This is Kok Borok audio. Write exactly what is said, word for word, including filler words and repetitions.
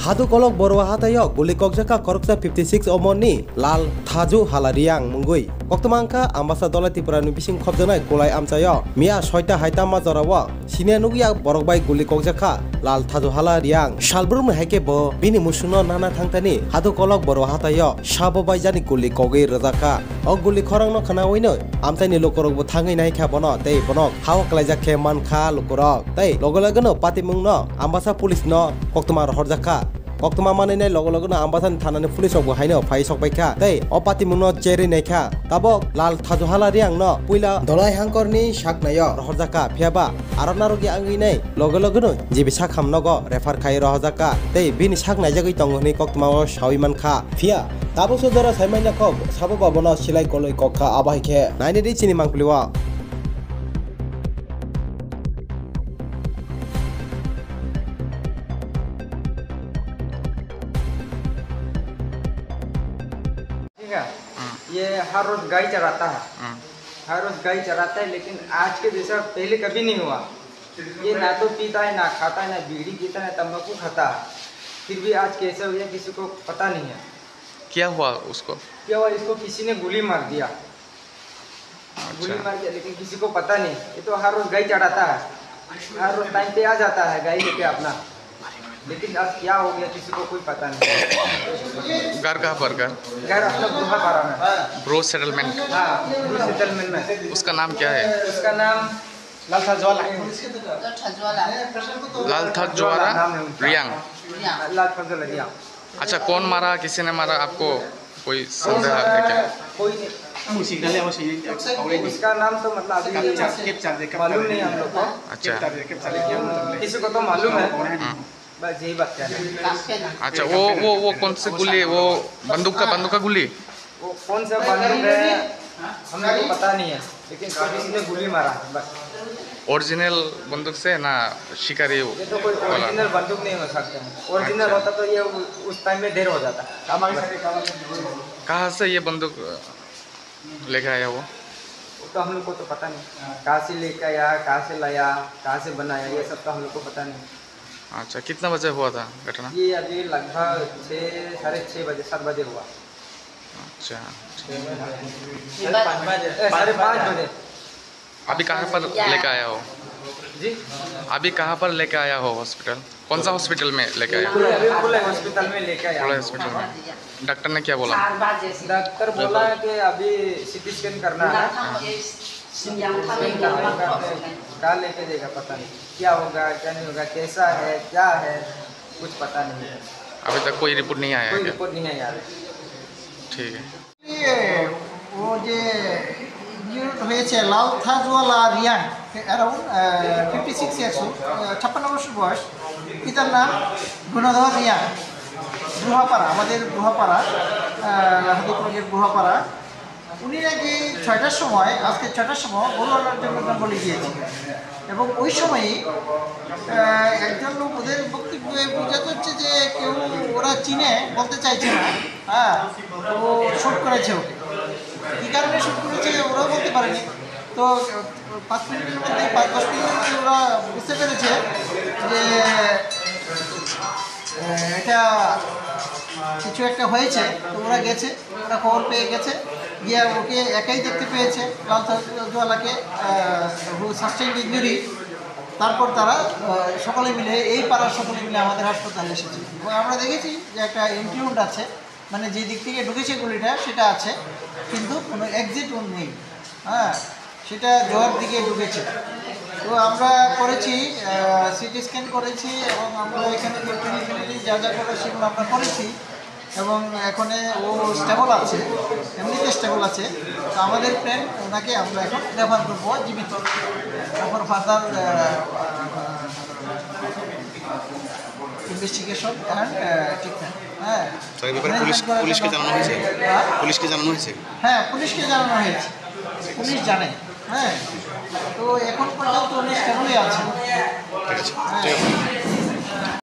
Hadu Kolok Borwa hathaio guli kokjakha khoroksa fifty six omorni Lal Thaju Hala Riang mungwi. Koktwma wngkha Ambasa Dholai Tripurani bising khopjaknai Kulai amchaio miya soita hai tamma jorao siniya nukya borok bai guli kokjakha Lal Thaju Hala Riang. Salbrumni hai khe bo bini musukno nana thangthani Hadu Kolok Borwa hathaio sabo bai jani guli kogwi rwjakha. O guli khorangno khwnawino amchaini lukurokbo thangwi naikha bono tei bono hao klaijak khe mankha lukurok. Tei loge logeno patimungno Ambasa police no koktwma rohorjakha. Koktwma manwinai loge logeno Ambasani thanani police rokbo haino phai sokbaikha tei o patimungno cherwi naikha. Tabok Lal Thaju Hala Riangno puila Dholai Hangkorni saknaio rohorjakha, phiyaba aro narwkya wngwi nai loge logeno G B sakham nogo refer khai rohorjakha tei bini sak naijagwi tongo hwnwi koktwmao sawi mankha. Phiya tabukso jora saimanya kho sabo ba bono silai kolwi kokkha, abo hai khe nainidi chini mangpili o. ठीक है। हम्म। ये हर रोज गाय चराता है। हम्म। हर रोज गाय चराता है, लेकिन आज के जैसा पहले कभी नहीं हुआ। ये ना तो पीता है, ना खाता है, ना बीड़ी पीता है, ना तंबाकू खाता है। फिर भी आज कैसे हो गया, किसी को पता नहीं है। क्या हुआ उसको? क्या हुआ, इसको किसी ने गोली मार दिया। अच्छा। गोली मार दिया, लेकिन किसी को पता नहीं। ये तो हर रोज गाय चढ़ाता है, हर रोज टाइम पे आ जाता है गाय लेके अपना, लेकिन आज क्या हो गया, किसी को कोई पता नहीं। घर कहाँ पर का? घर अपना बुढ़ापारा में। Bro settlement. हाँ, ब्रो सेटलमेंट में। उसका नाम क्या है? उसका नाम लाल था ज्वाला। लाल था ज्वाला। लाल था ज्वाला नाम है उनका। रियांग। रियांग। लाल था ज्वाला रियांग। अच्छा, कौन मारा, किसी ने मारा, आपको कोई संदेह है क्या? कोई नहीं। उसका नाम तो मतलब अभी मालूम नहीं हम लोग को। अच्छा। किसी को तो मालूम है। हम्म। बस यही बात है। अच्छा, वो, वो, वो कौन से गोली, वो बंदूक का, बंदूक का गोली? वो कौन सा बंदूक है, हम लोग को पता नहीं है, लेकिन काफी इसने गोली मारा है, बस। ओरिजिनल बंदूक से ना शिकारी ये तो कोई वाला? ओरिजिनल बंदूक नहीं हो सकता है। ओरिजिनल अच्छा। होता तो ये उ-, उस टाइम में देर हो जाता। कहाँ से ये बंदूक, अ, लेके आया वो? वो तो हम लोग को तो पता नहीं, कहाँ से लेके आया, कहाँ से लाया, कहाँ से बनाया, ये सब तो हम लोग को पता नहीं। अच्छा, कितना बजे हुआ था घटना? ये अभी लगभग छः, साढ़े छः बजे, सात बजे हुआ। अच्छा। साढ़े पाँच बजे। ए, साढ़े पाँच बजे। अभी कहाँ पर लेके आया हो? जी? अभी कहाँ पर लेके आया हो हॉस्पिटल? कौन सा हॉस्पिटल में लेके आया हो? अभी खुले हॉस्पिटल में लेके आया। खुले हॉस्पिटल में। डॉक्टर ने क्या बोला? डॉक्टर बोला कि अभी सीटी स्कैन करना है। स्कैन करने का, कहाँ लेके जाएगा पता नहीं, क्या होगा, क्या नहीं होगा, कैसा है, क्या है, कुछ पता नहीं है। अभी तक कोई रिपोर्ट नहीं आया है कोई क्या? रिपोर्ट नहीं आया है। ठीक है। ये वो যে ইনজিউর্ড হয়েছে লাল থাজওয়ালা Reang, around fifty six years, ছাপ্পান্ন বছর বয়স। পিতার নাম গুণধর রিয়াং, গুহাপাড়া, আমাদের গুহাপাড়া, হাতিপুরের গুহাপাড়া। উনি নাকি ছয়টার সময়, আজকে ছয়টার সময় গরু আনার জন্য জঙ্গলে গিয়েছিলেন এবং ওই সময়ই আহ, একজন লোক, ওদের বক্তব্যে বোঝা যাচ্ছে যে কেউ ওরা চিনে, বলতে চাইছে না। হ্যাঁ, ও শ্যুট করেছে ওকে। কী কারণে শ্যুট করেছে ওরাও বলতে পারেনি। তো পাঁচ মিনিটের মধ্যে, পাঁচ দশ মিনিটের মধ্যে ওরা বুঝতে পেরেছে যে আহ, এটা কিছু একটা হয়েছে। তো ওরা গেছে, ওরা খবর পেয়ে গেছে, গিয়ে ওকে একাই দেখতে পেয়েছে লাল জোয়ালাকে, হু সাস্টেইন ইঞ্জুরি। তারপর তারা আহ, সকলে মিলে, এই পাড়ার সকলে মিলে আমাদের হাসপাতালে এসেছে এবং আমরা দেখেছি যে একটা এন্ট্রি উন্ড আছে, মানে যে দিক থেকে ঢুকেছে গুলিটা সেটা আছে, কিন্তু কোনো এক্সিট উন্ড নেই। হ্যাঁ, সেটা জোয়ার দিকে ঢুকেছে। তো আমরা করেছি, সিটি স্ক্যান করেছি এবং আমরা এখানে যে প্রিলিমিনারি যা যা করার সেগুলো আমরা করেছি এবং এখানে ও স্টেবল আছে, এমনিতে স্টেবল আছে। তো আমাদের প্ল্যান, ওনাকে আমরা এখন রেফার করবো জীবিত, এখন ফার্দার ইনভেস্টিগেশন অ্যান্ড ট্রিটমেন্ট। হ্যাঁ। স্যার, এই ব্যাপারে পুলিশ, পুলিশকে জানানো হয়েছে? হ্যাঁ? পুলিশকে জানানো হয়েছে? হ্যাঁ, পুলিশকে জানানো হয়েছে, পুলিশ জানে। হ্যাঁ, তো এখন পর্যন্ত উনি স্টেবলই আছেন। ঠিক আছে। হ্যাঁ। ঠিক আছে।